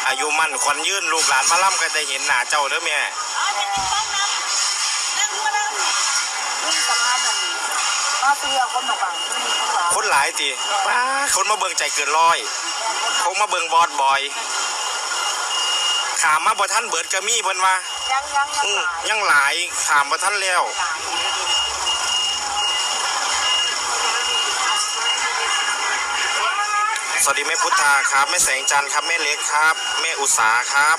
ອາຍຸໝັ້ນຂວັນຍືນ ລູກຫຼານມາລຳກໍໄດ້ເຫັນໜ້າເຈົ້າເດີແມ່. ຄົນຫຼາຍຕິ? ປ້າ ຄົນມາເບິ່ງໃຈເກີນຮ້ອຍ ຄົນມາເບິ່ງບອດບອຍ ຂ້າມມາບໍ່ທັນເບີດກໍມີເພິ່ນວ່າ. ຍັງ ຍັງ ຍັງ ອືມ ຫຼາຍ ຍັງຫຼາຍ ຂ້າມບໍ່ທັນແລ້ວ. ສະຫວັດດີແມ່ພຸດທາຄັບ ແມ່ແສງຈັນຄັບ ແມ່ເລັກຄັບ ແມ່ອຸດສາຄັບ.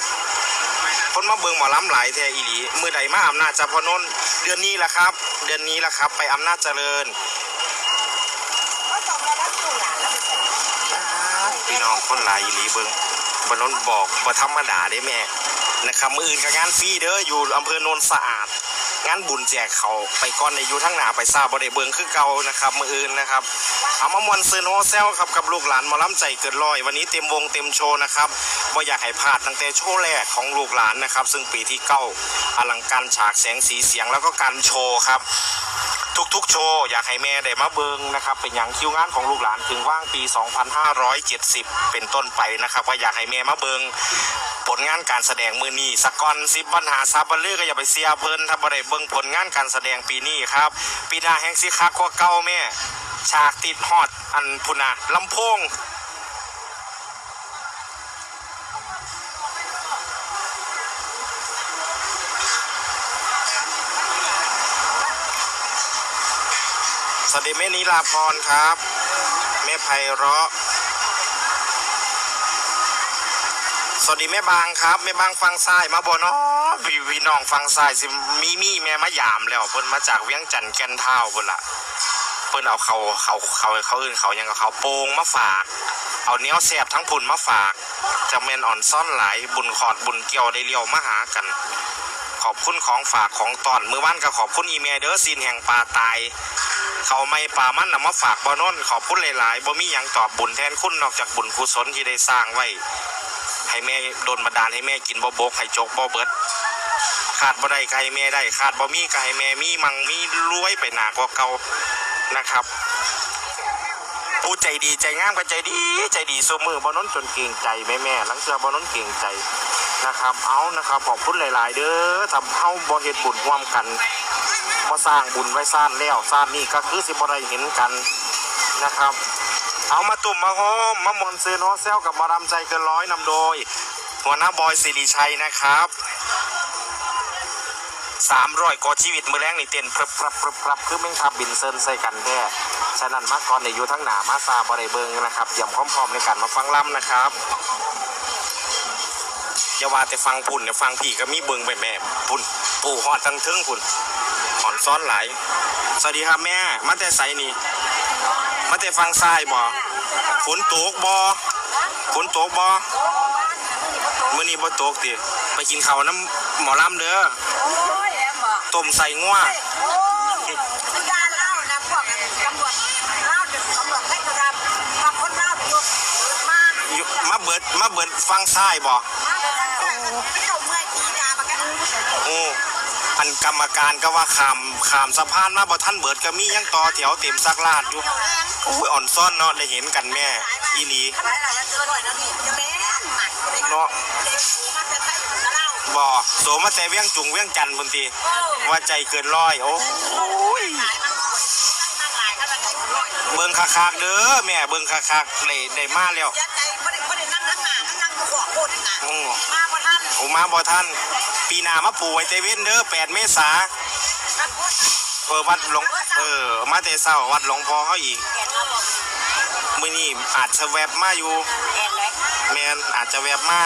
ຄົນມາເບິ່ງໝໍລຳຫຼາຍແທ້ອີ່ຫຼີ. ມື້ໃດມາອຳນາດຈະພໍ່ນົນ? ເດືອນນີ້ລະຄັບ ເດືອນນີ້ລະຄັບ ໄປອຳນາດຈະເລີນ. ພີ່ນ້ອງຄົນຫຼາຍອີ່ຫຼີເບິ່ງ ບ່າວນົນບອກບໍ່ທຳມະດາເດ້ແມ່ນະຄັບ. ມື້ອື່ນກໍງານຟຣີເດີ ຢູ່ອຳເພີໂນນສະອາດ ງານບຸນແຈກເຂົ້າ. ໄປກ່ອນໄດ້ຢູ່ທາງໜ້າ ໄປຊ້າບໍ່ໄດ້ເບິ່ງຄືເກົ່ານະຄັບ ມື້ອື່ນນະຄັບ. ເອົາ ມາມ່ວນຊື່ນໂຮແຊວຄັບ ກັບລູກຫຼານໝໍລຳໃຈເກີນຮ້ອຍ ວັນນີ້ເຕັມວົງເຕັມໂຊນະຄັບ. ບໍ່ຢາກໃຫ້ພາດຕັ້ງແຕ່ໂຊແລກຂອງລູກຫຼານນະຄັບ ຊຶ່ງປີທີເກົ້າ ອະລັງການສາກແສງສີສຽງ ແລ້ວກໍການໂຊຄັບ. ທຸກໆໂຊຢາກໃຫ້ແມ່ໄດ້ມາເບິ່ງນະຄັບ. ເປັນຫຍັງຄິວງານຂອງລູກຫຼານເຖິງວາງປີສອງພັນຫ້າຮ້ອຍເຈັດສິບເປັນຕົ້ນໄປນະຄັບ ກໍຢາກໃຫ້ແມ່ມາເບິ່ງຜົນງານການສະແດງມື້ນີ້ສາກ່ອນ. ສິບບັນຫາສາບບັນລື ກໍຢ່າໄປເຊື່ອເພິ່ນ ຖ້າບໍ່ໄດ້ເບິ່ງຜົນງານການສະແດງປີນີ້ຄັບ. ປີໜ້າແຮ່ງຊິຄັກກວ່າເກົ່າແມ່. ສາກຕິດຮອດອັນພຸ້ນນະ ລຳໂພງ. ສະຫວັດດີແມ່ນິລາພອນຄັບ ແມ່ໄພເຣາະ. ສະຫວັດດີແມ່ບາງຄັບ ແມ່ບາງຝັ່ງຊ້າຍມາບໍ່ນໍ? ພີ່ ພີ່ນ້ອງຝັ່ງຊ້າຍຊິມີ ມີແມ່ມາຢາມແລ້ວ ເພິ່ນມາຈາກວຽງຈັນແກ່ນທ້າວພຸ້ນລະ. ເພິ່ນເອົາເຂົ້າ ເຂົ້າ ເຂົ້າ ເຂົາເອີ້ນເຂົ້າຫຍັງ ເອົາເຂົ້າໂປ່ງມາຝາກ ເອົາແນວແຊບທາງພຸ້ນມາຝາກ. ຈະແມ່ນອອນຊອນຫຼາຍ ບຸນຂອດບຸນກ່ຽວໄດ້ລ້ຽວມາຫາກັນ. ຂອບຄຸນຂອງຝາກຂອງຕ້ອນ. ມື້ວານກໍຂອບຄຸນອີ່ແມ່ເດີ ຊີ້ນແຫ້ງປາຕາຍ ເຂົ້າໃໝ່ປາມັນນຳມາຝາກບ່າວນົນ. ຂອບຄຸນຫຼາຍໆ ບໍ່ມີຫຍັງຕອບບຸນແທນຄຸນ ນອກຈາກບຸນກຸສົນທີ່ໄດ້ສ້າງໄວ້ໃຫ້ແມ່ ດົນບັນດານໃຫ້ແມ່ກິນບໍ່ບົກ ໃຫ້ຈົກບໍ່ເບິດ. ຂາດບໍ່ໄດ້ກໍໃຫ້ແມ່ໄດ້ ຂາດບໍ່ມີກໍໃຫ້ແມ່ມີ ມັ່ງມີລວຍໄປໜ້າກວ່າເກົ່ານະຄັບ. ຜູ້ໃຈດີໃຈງາມກໍໃຈດີ ໃຈດີຊຸມື້ ບ່າວນົນຈົນເກງໃຈແມ່ໆ ລາງເທື່ອບ່າວນົນເກງໃຈນະຄັບ. ເອົານະຄັບ ຂອບຄຸນຫຼາຍໆເດີ. ຖ້າເຮົາບໍ່ເຮັດບຸນຮ່ວມກັນ ບໍ່ສ້າງບຸນໄວ້ຊາດແລ້ວ ຊາດນີ້ກໍຄືຊິບໍ່ໄດ້ເຫັນກັນນະຄັບ. ເອົາ ມາຕຸ້ມມາໂຮມ ມາມ່ວນຊື່ນໂຮແຊວກັບໝໍລຳໃຈເກີນຮ້ອຍ ນຳໂດຍຫົວໜ້າບອຍ ສິລິໄຊ ນະຄັບ. ສາມຮ້ອຍກວ່າຊີວິດ ມື້ແລງນີ້ເຕັ້ນພຶບພັບພຶບພັບ ຄືແມງທັບບິນເຊີນໃສ່ກັນແທ້. ສະນັ້ນມາກ່ອນໄດ້ຢູ່ທາງໜ້າ ມາຊ້າບໍ່ໄດ້ເບິ່ງນະຄັບ. ຕຽມຄວາມພ້ອມໃນການມາຟັງລຳນະຄັບ. ຢ່າວ່າແຕ່ຝັ່ງພຸ້ນເດ້ ຝັ່ງພີ້ກໍມີເບິ່ງແມ່ໆ ພຸ້ນ ປູຮອດທາງເທິງພຸ້ນ ອອນຊອນຫຼາຍ. ສະຫວັດດີຄັບແມ່ ມາແຕ່ໃສນີ້? ມາແຕ່ຝັ່ງຊ້າຍບໍ່? ຝົນຕົກບໍ່? ຝົນຕົກບໍ່? ມື້ນີ້ບໍ່ຕົກຕິ? ໄປກິນເຂົ້ານຳໝໍລຳເດີ. ໂອ້ຍ ແອມບໍ່? ຕົ້ມໄສ້ງົວ. ໂອ້ຍ ຢ່າລາວນະ ພວກອັນຕຳຫຼວດລາວ ຕຳຫຼວດໄທກໍວ່າ ວ່າຄົນລາວຢູ່ ມາ ຢູ່ ມາເບິດ ມາເບິດຝັ່ງຊ້າຍບໍ່? ມາເບິດ ເຈົ້າເມື່ອຍຕີຕາບັກກະ ໂອ້ ອັນກຳມະການກໍວ່າຂ້າມ ຂ້າມສະພານມາບໍ່ທັນເບິດ ກໍມີຍັງຕໍ່ແຖວເຕັມຊັກລາດຢູ່. ໂອ້ຍ ອອນຊອນເນາະ ໄດ້ເຫັນກັນແມ່ ອີ່ຫຼີເນາະ. ບໍ່ ໂຕມາແຕ່ວຽງຈຸງວຽງຈັນພຸ້ນຕິ ວ່າໃຈເກີນຮ້ອຍ. ໂອ້ຍ ເບິ່ງຄັກໆເດີແມ່ ເບິ່ງຄັກໆ ໄດ້ ໄດ້ມາແລ້ວ. ອື ໂອ້ ມາບໍ່ທັນ ປີໜ້າມາປູໄວ້ແຕ່ເວັນເດີ ແປດເມສາ. ເອີ ວັດຫຼວງ ເອີ ມາແຕ່ເຊົ້າ ວັດຫຼວງພໍ່ເຮົາອີກ. ມື້ນີ້ອາດຈະແວັບມາຢູ່. ແມ່ນ ອາດຈະແວັບມາ.